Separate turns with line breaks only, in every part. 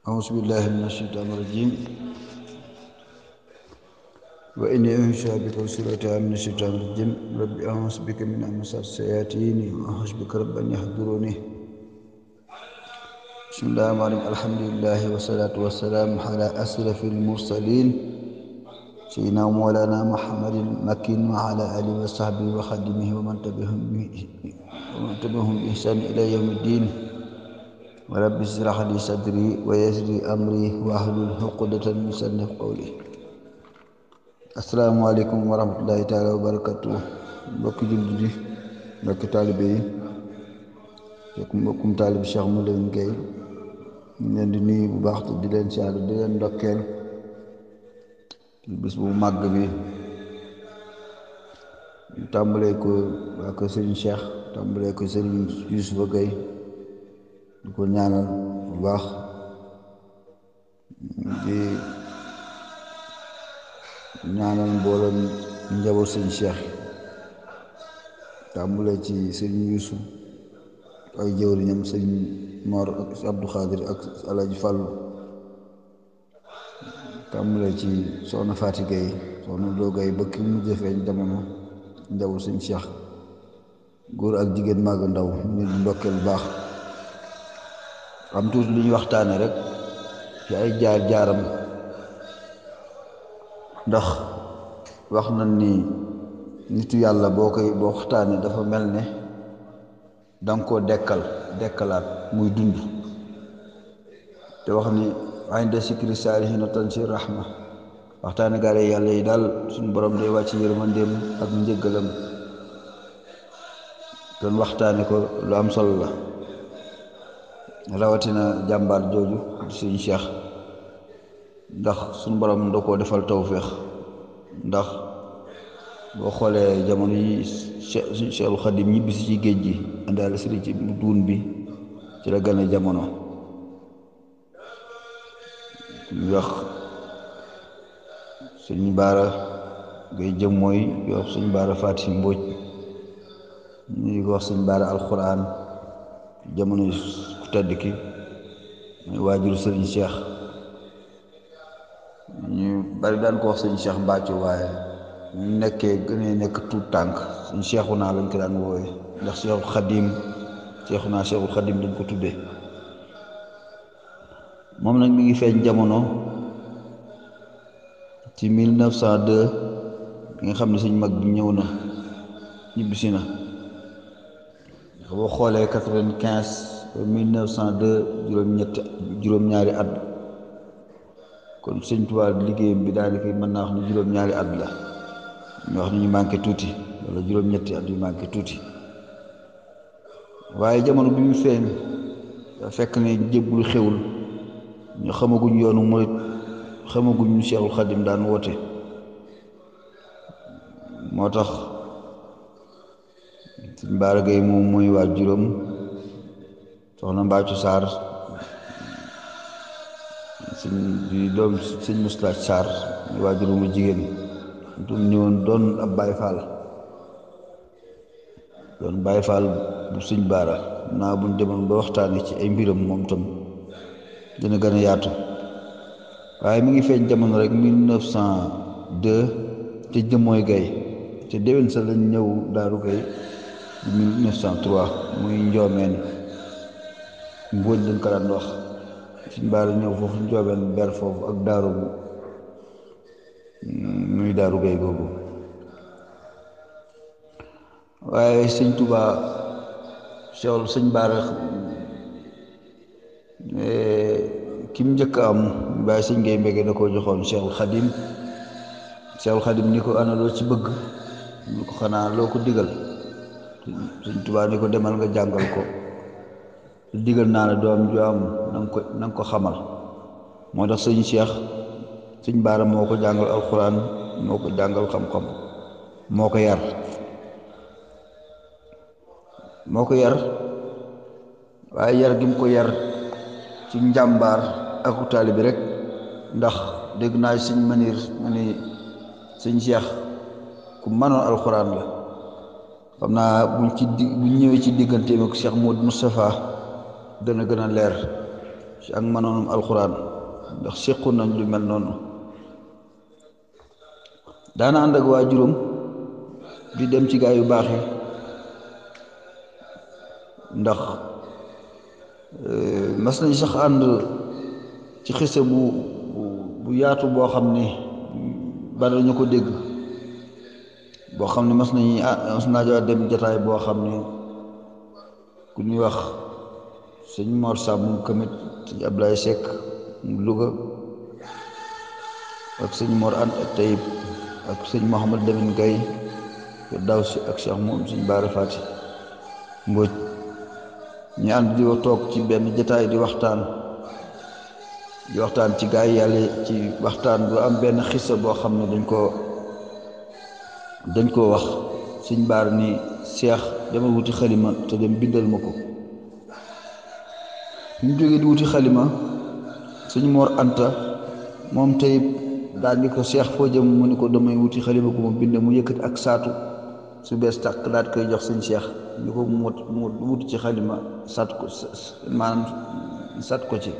أعوذ بالله من الشيطان الرجيم وإني أنشأ بك وسيلتها من الشيطان الرجيم ربي أعوذ بك من همزات الشياطين وأعوذ بك رب أن يحضروني بسم الله الرحمن الرحيم الحمد لله والصلاة والسلام على أشرف المرسلين سيدنا مولانا محمد المكين وعلى آله وصحبه وخدمه ومن تبعهم بإحسان إلى يوم الدين ورب اشرح لي صدري ويسر لي أمري واحلل عقدة من لساني يفقهوا قولي السلام عليكم ورحمة الله تعالى وبركاته mbokki jullit yi mbokki taalibe yi fekk mbokkum taalibe Cheikh Moulay Gueye ñu leen di nuyu bu baax te di leen siyaar di leen ndokkeel ci bis bu màgg bi ñu tàmbalee ko waa ko Serigne Cheikh tàmbalee ko Serigne Youssoufa Gueye di ko ñaanal bu baax di ñaanal mboolem njaboot Serigne Cheikh tàmbalee ci Serigne Youssou ay jëwriñam Serigne Mor ak Abdou Khadir ak Alaji Fallou tàmbalee ci soxna Faati Gueye soxna Lo Gueye ba ki mu jëfeeñ jamono njaboot Serigne Cheikh góor ak jigéen mag ak ndaw ñu di ndokkeel bu baax am tuuti lu ñu waxtaane rek ci ay jaar-jaaram ndax wax nañ ni nitu yàlla boo waxtaane dafa mel ne danga koo dekkalaat muy dund te wax ni inda sikri saalihiina tanzil rahma waxtaane gaale yàlla yi daal suñu borom day wàcc yërmandeem ak njëggalam doon waxtaane ko lu am solo la rawatina jàmbaar jooju Serigne Cheikh ndax suñu borom da koo defal tawféex ndax boo xoolee jamono yi Cheikhul Khadim ñibbisi ci géej gi indaale sëriñ ci duun bi ci la gane jamono ñu wax Sëriñ Baara Gueye jëm mooy ñu wax Sëriñ Baara Faati Mbóoj ñu ko wax Sëriñ Baara alxuraan jamono yi ku tedd ki muy waajuru Serigne Cheikh ñu bari daan ko wax Serigne Cheikh Mbacco waaye ñu nekkee gënee nekk tuut tànk Serigne Cheikhouna lañ ko daan wooye ndax Cheikhul Khadim Cheikhul Khadim lañ ko tuddee moom nag mi ngi feeñ jamono ci 1902 bi nga xam ne suñ mag bi ñëw na ñibbisi na boo xoolee 95 ba 1902 juróom-ñaari at kon Sëñ Tuubaa liggéeyam bi daanaka mën naa wax ni juróom-ñaari at la ñu wax ni ñu manqué tuuti wala juróom-ñetti at yu manqué tuuti waaye jamono bi mu feeñ da fekk ne jébbul xewul ñu xamaguñ yoonu murit xamaguñ Cheikhul Khadim daan woote moo tax Sëñ Baara Gueye moom mooy waa juróom soxna Mbacco Sarr sëñ di doom sëñ Moustapha Sarr muy waa juróomu jigéen tum ñëwoon doon ab Baye Fall bu Sëñ Baara naa buñ demoon ba waxtaane ci ay mbiram moom tam dina gën a yaatu waaye mi ngi feeñ jamono rek 1902 te jëmmooy Gueye te déwén sa lañ ñëw Daaru Gueye 1903 muy njoomeen mbóoj lañ ko daan wax Sëñ Baara ñëw foofu njoomeen ber foofu ak daaru muy Daaru Gueye googu waaye Sëñ Tuubaa Sëñ Baara ki mu njëkk am bàyyi Sëñ Gueye Mbege da koo joxoon Cheikhul Khadim ni ko ana loo ci bëgg ñu ko xanaa loo ko digal Sëñ Tuubaa ni ko demal nga jàngal ko digal naa la doom ju am na nga ko xamal moo tax Sëñ Baara moo ko jàngal alxuraan moo ko jàngal xam-xam moo ko yar waaye yar gi mu ko yar ci njàmbaar aku taalibe rek ndax dégg naa Sëñ Maniir ma ni Sëñ Cheikh ku mënoon alxuraan la xam naa buñ ñëwee ci digganteem ak Cheikh Modou Moustapha dana gën a leer ci ak mënoonum alxuraan ndax séqu nañ lu mel noonu. daana ànd ak waajuram di dem ci gaa yu baax yi ndax mas nañ sax ànd ci xise bu yaatu boo xam ne bari ñu ko dégg, boo xam ne mas naa dem jataay boo xam ne ku ñuy wax sëñ Mor Samb mu kamit sëñ Ablaye Seck mu Louga ak sëñ Mor Anta Tayib ak sëñ Mouhamad Lamine Gaye daw si ak Cheikh moom sëñ Baara Fati Mbóoj ñu ànd di toog ci benn jataay di waxtaan ci gaay yàlla ci waxtaan bu am benn xissa boo xam ne dañ koo wax sëñ Baara ni Cheikh dama wuti xalima te dem bindal ma ko. ñu jógee di wuti xalima sëñ Mor Anta moom Tayib daal di ko Cheikh foo jëm mu ni ko damay wuti xalima gu ma bind, mu yëkkati ak saatu su bees tàq daal koy jox sëñ Cheikh ñu ko mu wuti ci xalima sat ko ci.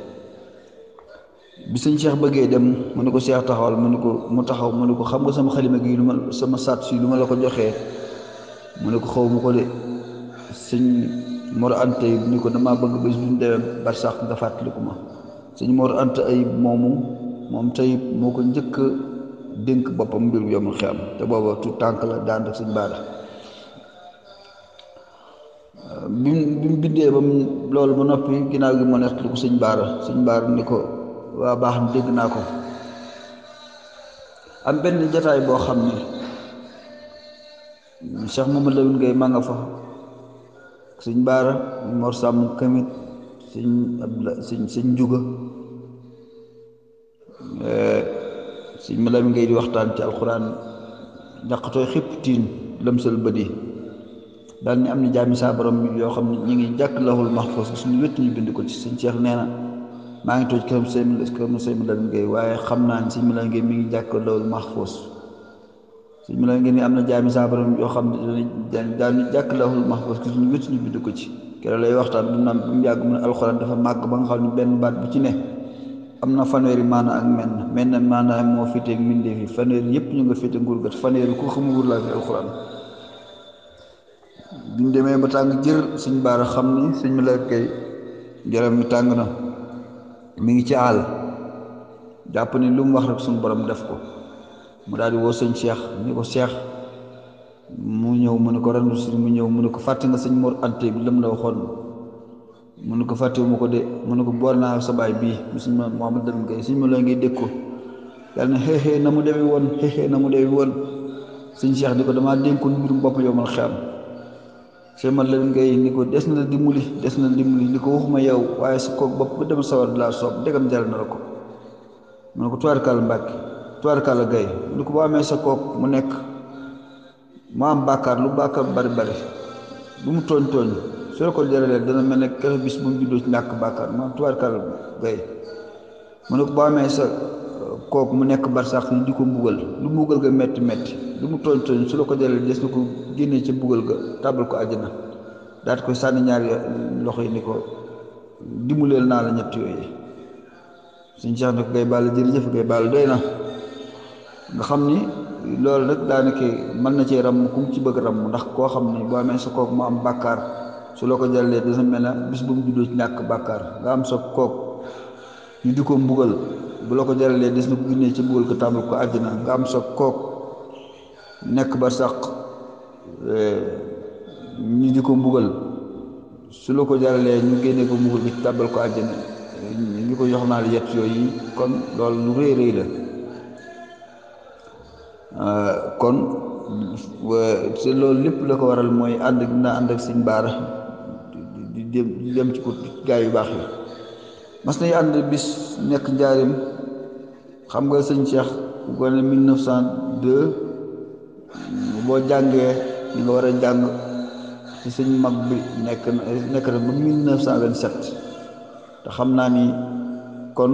bi sëñ Cheikh bëggee dem mu ne ko Cheikh taxawal mu taxaw mu ne ko xam nga sama xalima gi sama sat si lu ma la ko joxee mu ne ko xaw ma ko de. sëñ Mor Anta Ayib ni ko damaa bëgg bés bu ñu demee barsax nga fàttaliku ma. sëñ Mor Anta Ayib moom Tayib moo ko njëkk a dénk boppam mbir bu yomul xiyam te booba tu tànk la daan ak sëñ Baara. bi mu bindee ba loolu ba noppi ginnaaw gi moo nettali ko sëñ Baara ni ko waa baax na dégg naa ko. am benn jataay boo xam ne Cheikh Mamadou Lamine Gaye maa nga fa, sëñ Baara Mor Samb kamit sëñ Juga sëñ Lamine Gaye di waxtaan ci alxuraan ñaqtooy xipp tiin lëmsal bëdi daal ni am na jaami saa borom yoo xam ne ñu ngi jàkk lahul mahfuz suñu wét ñu bind ko ci. sëñ Cheikh nee na maa ngi tooj këram sëñ Lamine Gaye waaye xam naa ni sëñ Lamine Gaye mi ngi jàkk lahul mahfuz. sëñ Lamine Gaye ni am na jaami saa borom yoo xam ne daal ni jàkk lahul mahfuz suñu wét ñu bind ko ci. keroog lay waxtaan du naan bu mu yàgg mu ne alxuraan dafa màgg ba nga xam ne benn baat bu ci ne am na fanweeri maana ak menn maana moo féeteeg mbindeef yi fanweeri yëpp ñu nga féete nguur ga fanweeri ku xamul wur laa fi alxuraan. biñ demee ba tàng jër sëñ Baara xam ni sëñ Lamine Gaye yaram mi tàng na mi ngi ci àll jàpp ni lu mu wax rek suñu borom def ko. mu daal di woo sëñ Cheikh ni ko Cheikh mu ñëw mu ne ko randu si mu ñëw mu ne ko fàtte nga sëñ Mor Anta bi lam la waxoon mu ne ko fàttewu ma ko de mu ne ko boor naa sa baay bii mu sëñ Mouhamad Lamine Gaye sëñ Lamine Gaye dégg ko yàlla ne xeexee na mu demee woon sëñ Cheikh di ko damaa dénkoon mbirum bopp yow mal xam sëñ Lamine Gaye ni ko des na dimbali ni ko waxuma yow waaye sa kook bopp ba dem sawar di laa soob ndegam jaral na la ko. mu ne ko tubaarkàlla Mbàkke tubaarkàlla Gaye mu ne ko boo amee sa kook mu nekk mu am bàkkaar lu bàkkaar bari lu mu tooñ su la ko jaralee dana mel ne keroog bis bu mu juddoo ci ñàkk bàkkaar mu am tubaarkàlla Gaye mu ne ko boo amee sa kook mu nekk barsax ni di ko mbugal lu mbugal ga metti lu mu tooñ su la ko jaralee des na ko génnee ca mbugal ga tàbbal ko àjjana daat koy sànni ñaari loxo yi ni ko dimbaleel naa la ñett yooyu. suñ Cheikh ne ko Gaye Balla jërëjëf Gaye Balla doy na nga xam ni loolu nag daanaka mën na cee ram ku mu ci bëgg ram ndax koo xam ni boo amee sa kook mu am bàkkaar su la ko jàllee dina mel ne bis bu mu juddoo ci ñàkk bàkkaar nga am sa kook ñu di ko mbugal bu la ko jàllee des na ko génnee ci mbugal ko tàmbal ko àjjana nga am sa kook nekk ba sax ñu di ko mbugal su la ko jàllee ñu génnee ko mbugal bi tàmbal ko àjjana ñu ko jox naa la yett yooyu kon loolu lu rëy la. kon te loolu lépp la ko waral mooy ànd ak sëñ Baara di dem ci ko gaa yu baax yi. mas nañu ànd bis nekk njaarim xam nga sëñ Cheikh gone 1902 boo jàngee li nga war a jàng ci sëñ mag bi nekk na ba 1927 te xam naa ni kon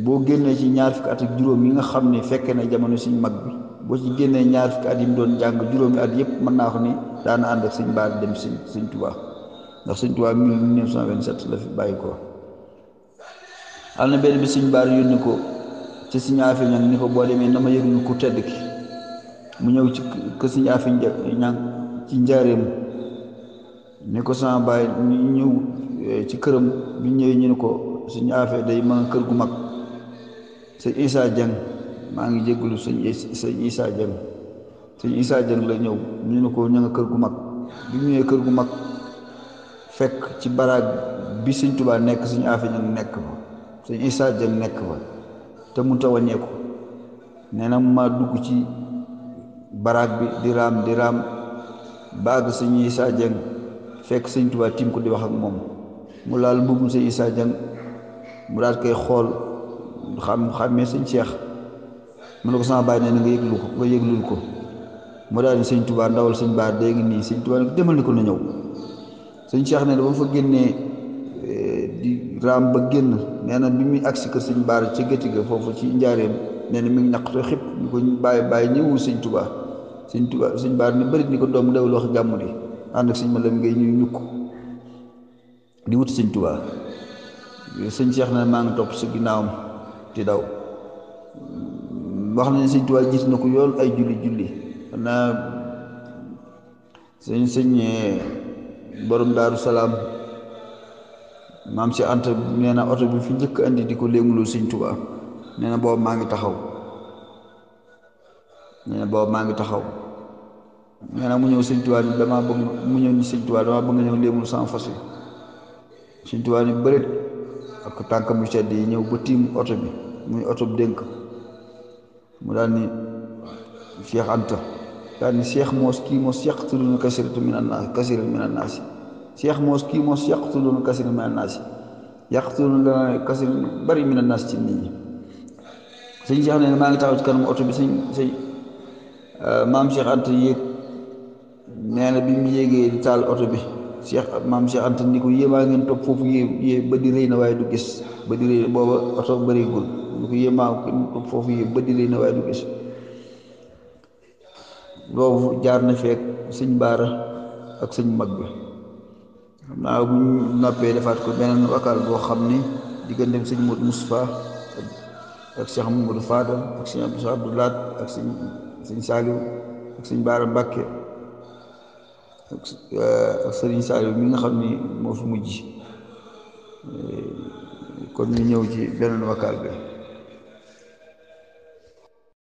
boo génnee ci ñaar fukki at ak juróom yi nga xam ne fekkee na jamono suñ mag bi boo ci génnee ñaar fukki at yi mu doon jàng juróomi at yëpp mën naa ko ni daana ànd ak sëñ Baara dem sëñ Tuubaa ndax sëñ Tuubaa 1927 la fi bàyyi ko. am na benn bi sëñ Baara yónni ko ci sëñ Afi Ñang ni ko boo demee na ma yëglu ku tedd ki mu ñëw ci kër sëñ Afi Ñang ci njaareem ni ko sama baay ñu ñëw ci këram bi ñëwee ñu ne ko sëñ Afi day ma nga kër gu mag sëñ Isaa Jeng maa ngi jéggulu sëñ Isaa Jeng sëñ Isaa Jeng la ñëw ñu ne ko ña nga kër gu mag bi mu ñëwee kër gu mag fekk ci baraag bi sëñ Tuubaa nekk sëñ Afi Ñang nekk fa sëñ Isaa Jeng nekk fa te mu ta wàññeeku nee na ma dugg ci baraag bi di raam baag sëñ Isaa Jeng fekk sëñ Tuubaa tiim ko di wax ak moom mu laal mbubbum sëñ Isaa Jeng mu daal koy xool xàmmee sëñ Cheikh mu ne ko sama baay nee na nga yëglul ko mu daal ni sëñ Tuubaa ndawal sëñ Baar dee ngi nii sëñ Tuubaa ne ko demal ni ko na ñëw sëñ Cheikh nee na ba mu fa génnee di raam ba génn nee na bi muy agsi kër sëñ Baar ci gétti ga foofu ci njaareem nee na mi ngi ñaqto xib ñu ko bàyyi ñëwul sëñ Tuubaa sëñ Baar ni bërit ni ko doom dawul wax jàmm di ànd ak sëñ ma lam ngay ñuy ñukk di wut sëñ Tuubaa sëñ Cheikh nee na maa ngi topp si ginnaawam di daw wax nañ sëñ Tuubaa jiit na ko yool ay julli xanaa sëñ borom Daaru Salaam maam si Anta nee na oto bi fi njëkk andi di ko léemulul sëñ Tuubaa nee na boobu maa ngi taxaw nee na mu ñëw sëñ Tuubaa ni damaa bëgg nga ñëw léemul sans fas yi sëñ Tuubaa ni bëreet ak tànkam yu sedd yi ñëw ba tiim oto bi muy oto bu dénk mu daal ni Cheikh Anta daal ni Cheikh moos kii moos yaqtuluna kasiratan min annaasi Cheikh moos kii moos yaqtuluna kasiratan min annaasi yaqtuluna kasiran bari min annaasi ci nit ñi sëñ Cheikh ne maa ngi taxaw ci kanam oto bi sëñ maam Cheikh Anta yéeg nee na bi mu yéegee di taal oto bi maam Cheikh Anta ni ko yéemaa ngeen topp foofu yée ba di rëy na waaye du gis ba di rëy booba oto bëreegul ni ko yéemaa ngeen topp foofu yée ba di rëy na waaye du gis boobu jaar na feek sëñ Baara ak sëñ mag bi xam naa bu ñu noppee defaat ko beneen wakal boo xam ni digganteem sëñ Modou Moustapha ak Cheikh Mamadou Fadal ak sëñ Abdou Laat ak sëñ Saliou ak sëñ Baara Mbàkke ak sëriñ Saliou mi nga xam ni moo fi mujj kon ñu ñëw ci beneen wakal bi